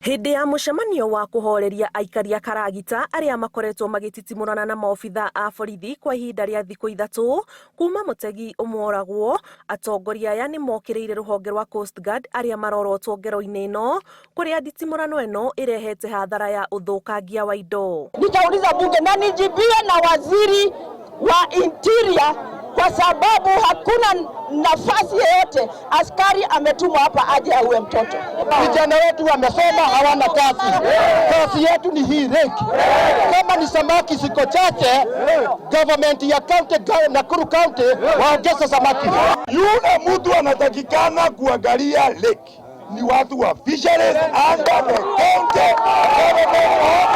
Hĩndĩ ya mũcemanio wa kũhoreria aikari a Karagita arĩa makoretwo magĩtitimũrana na maobithaa a borithi kwa ihinda rĩa thikũ ithatũ kuma mũtegi ũmwe oragwo, atongoria aya nĩ mokĩrĩire rũhonge rwa Coast Guard arĩa marorotwo ngero-inĩ ĩno kũrĩa nditimũrano ĩno ĩrehete hathara ya ũthũkangia wa indo. Nitauliza bunge na nijibiwe na waziri wa interior kwa sababu hakuna nafasi yeyote askari ametumwa hapa aje auwe mtoto. Vijana wetu wamesoma hawana kazi. Kazi yetu ni hii lake. Kama ni samaki ziko chache, government ya county, Nakuru County waongeze samaki. Yule mtu anatakikana kuangalia lake ni watu wa fisheries under the county government of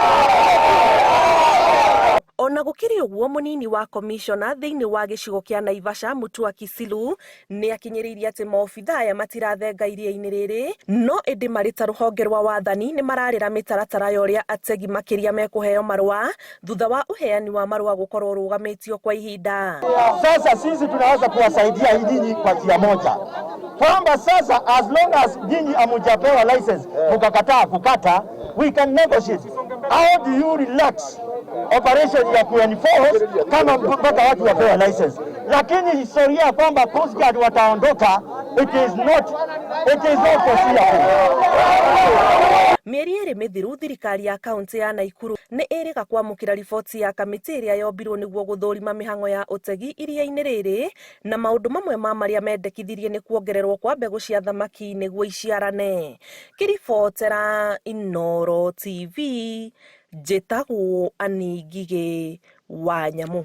Ona gũkĩrĩ ũguo, mũnini wa komishona thĩinĩ wa gĩcigo kĩa Naivasha, Mutua Kisilu, nĩ akinyĩrĩirie atĩ maobithaa aya matirathenga iria-inĩ rĩrĩ, no ĩndĩ marĩ ta rũhonge rwa wathani nĩ mararĩra mĩtaratara ya ũrĩa ategi makĩria mekũheo marũa thutha wa ũheani wa marũa gũkorwo ũrũgamĩtio kwa ihinda. Sasa sisi tunaweza kuwasaidia nyinyi kwa njia moja kwamba sasa as long as nyinyi hamujapewa license mukakataa kukata, we can negotiate. How do you relax operation ya kuenforce kama mpaka watu wapewe license? Lakini historia kwamba Coast Guard wataondoka, it is not foreseeable. Mĩeri ĩrĩ mĩthiru, thirikari ya kaunti ya Naikuru nĩ ĩrĩga kwamũkĩra riboti ya kamĩtĩ ĩrĩa yombirwo nĩguo gũthũrima mĩhang'o ya ũtegi iria-inĩ rĩrĩ, na maũndũ mamwe ma marĩa mendekithirie nĩ kuongererwo kwa mbegũ cia thamaki nĩguo iciarane. Ngĩribotera Inooro TV, njĩtagwo Annie Ngigĩ wa Nyamũ.